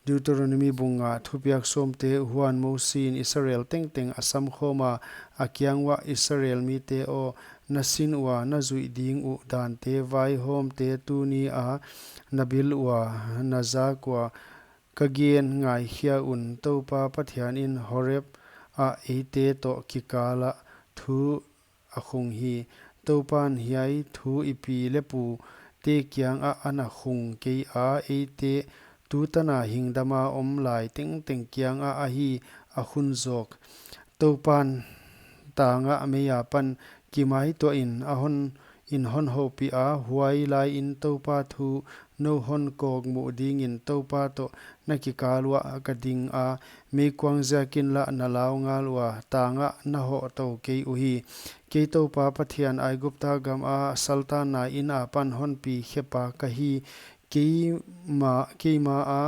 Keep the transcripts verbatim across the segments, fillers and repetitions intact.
Deuteronomi bung nga. Thupiak sawmte. Huan Mosi in Israel tengteng a samkhawm a, a kiang uah, Israel mite aw, na sin ua na zuih ding uh dante vaihawmte tuni a na bil ua, na zak ua, ka gen ngaikhia un. Toupa Pathian in Horeb ah eite toh kikal ah thu a khung hi. Toupan hiai thu i pi leh pute kiang ah ana khung kei a, eite tutan a hingdam a om lai tengteng kiang ah ahi, a khun zawk. Toupan tang ah mei apan kimaituah in a hon, in hon houpih a, huai lai in Toupa thu nou hon kawkmuh ding in Toupa toh na kikal uah ka ding a, meikuang ziak in lah na lau ngal ua, tang ah na hoh tou kei uhi. Kei Toupa Pathian Aigupta gam a saltanna in apan hon pi khepa ka hi. Keima, keima a,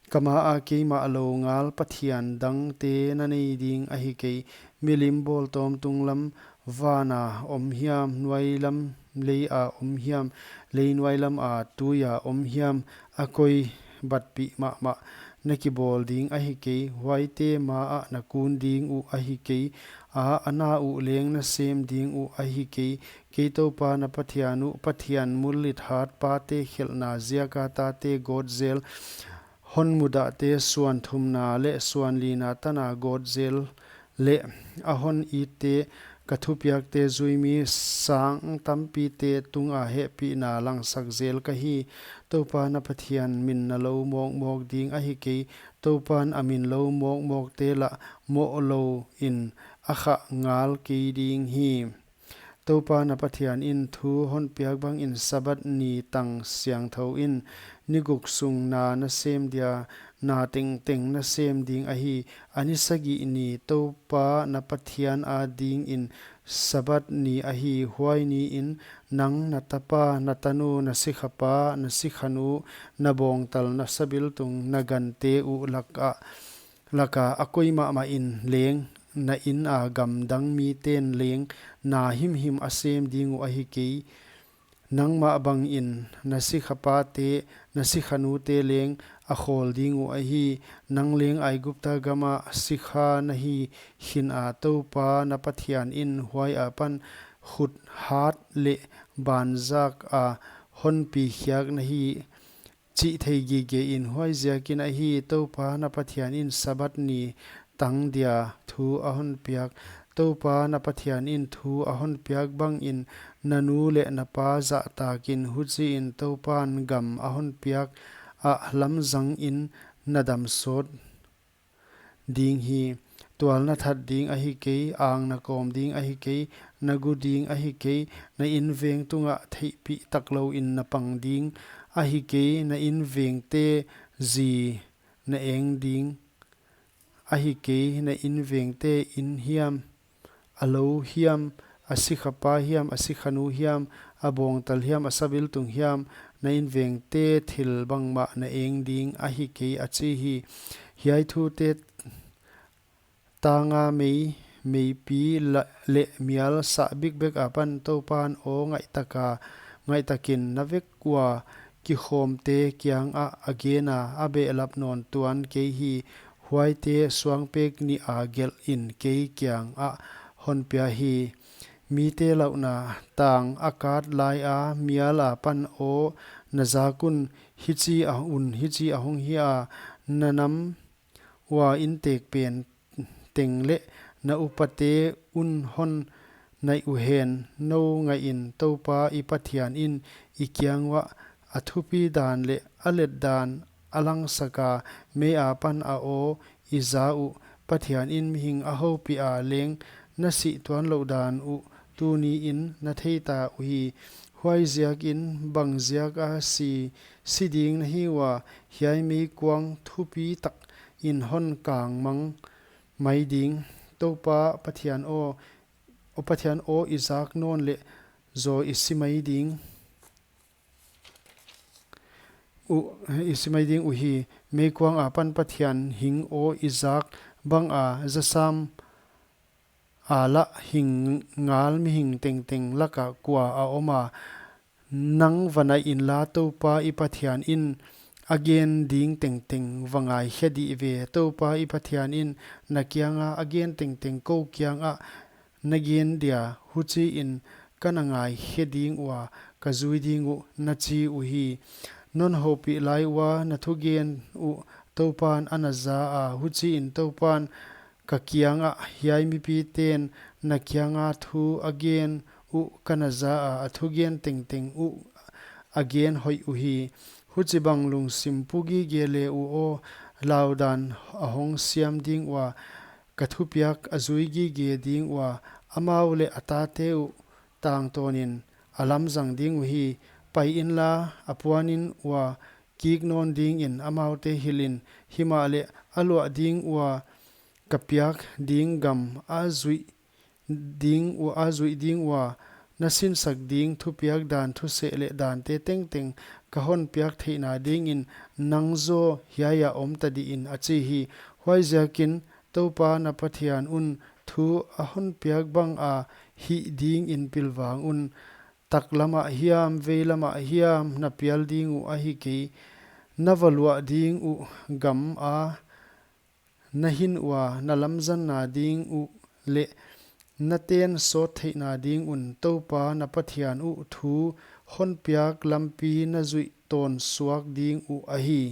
ka ma a keimah lou ngal pathian dangte na nei ding ahi kei. Milim bawltawm tunglam van a om hiam, nuailam lei a om hiam, lei nuailam a tui a om hiam, a koi batpih mahmah na kibawl ding ahi kei. Huaite ma ah na kun ding uh ahi kei a, a na uh leng na sem ding uh ahi kei. Kei Toupa na Pathian uh, Pathian mullit hat, pate khelhna ziak a tate gawt zel, hon mudahte suan thumna leh suan lina tan a gawt zel leh a hon itte, ka thupiakte zui mi sang tampite tung a hehpihna langsak zel ka hi. Toupa na Pathian min na lou mawkmawk ding ahi kei. Toupan a min lou mawkmawkte lah moh lou in a khah ngal kei ding hi. Toupa na Pathian in thu hon piak bang in Sabbath ni tang siangthou in. Ni guk sung na na sem dia, na tengteng na sem ding ahi. A ni sagih ni Toupa na Pathian a ding in Sabbath ni ahi. Huai ni in nang, na tapa, na tanu, na sikhapa, na sikhanu, na bawngtal, na sabiltung, na gante uh lak ah, lak a a koi mahmah in leng, na in a gamdang miten leng na himhim a sem ding uh ahi kei. Nangmah bang in na sikhapate, na sikhanute leng a khawl ding uh ahi. Nang leng Aigupta gam ah sikha na hi khin a, Toupa na Pathian in huai apan khut hat leh banzak a hon pi khiak na hi chih thei gige in. Huai ziak in ahi, Toupa na Pathian in Sabbath ni tang dia thu a hon piak. Toupa na Pathian in thu a hon piak bang in na nu leh na pa zahtak in, huchi in Toupan gam a hon piak ah lamzang in na dam sawt ding hi. Tual na that ding ahi kei, ang na kawm ding ahi kei, na gu ding ahi kei, na inveng tungah theihpih tak lou in na pang ding ahi kei. Na invengte zi na eng ding ahi kei. Na invengte in hiam, a lou hiam, a sikhapa hiam, a sikhanu hiam, a bawngtal hiam, a sabiltung hiam, na invengte thil bangmah na eng ding ahi kei, a chi hi. Hiai thute tang a mei, meipi la-, leh mial sah bikbek apan Toupan aw ngaihtak a, ngaihtak in na vek ua kikhawmte kiang ah a gen a, a behlap nawn tuan kei hi. Huaite suangpek nih a gelh in kei kiang ah hon pia hi. Mite lauhna tang a kat lai a mial apan aw na zak un, hichi a un, hichi a hong hi a, na nam ua intek pen teng leh na upate un hon naih uhen. Nou ngaih in, Toupa i Pathian in i kiang uah a thupi dan leh a let dan a langsak a, mei apan a aw i za uh. Pathian in mihing a houpih a leng na sih tuan louh dan uh tuni in na theita uhi. Huai ziak in bang ziak a si, si ding na hi ua, hiai meikuang thupi tak in hon kangmang mai ding. Toupa Pathian aw, aw Pathian aw, i zak nawn leh zaw i si mai ding uh, i si mai ding uhi. Meikuang apan Pathian hing aw i zak bang a, zasam a lah hing ngal mihing tengteng lak ah kua a om a? Nang va naih inla, Toupa i Pathian in a gen ding tengteng va ngaikhe dih ve. Toupa i Pathianin na kianga a gen tengteng kou kiangah na gen dia, huchiin ka na ngaikhe ding ua, ka zui ding uh, na chi uhi. Non houpih lai ua na thugen uh Toupan a na za a, huchiin Toupan ka kiangah, hiai mipiten na kianga thu a gen uh ka na za a, a thugen tengteng uh a gen hoih uhi. Huchibang lungsim pu gige le uh aw, laudan a hong siam ding ua, ka thupiak a zui gige ding ua, amau leh a tate uh tangtawnin a lamzang ding uhi. Pai inla, a puanin ua, kik nawn dingin amaute hilhin, himahleh a luah ding ua ka piak ding gam a zuih ding ua, a zuih ding ua, na sinsak ding thupiak dan, thuseh leh dante tengteng ka hon piak theihna dingin nang zaw hiaiah om ta dihin, a chi hi. Huaiziakin Toupa na Pathian un thu a hon piak banga hih dingin pilvang un. Taklamah hiam, veilamah hiam na pial ding uh ahi kei. Na va luah ding uh gama na hin ua, na lamzanna ding uh leh na ten sawt theihna ding un Toupa na Pathian uh thu hon piak lampi na zuih tawn suak ding uh ahi.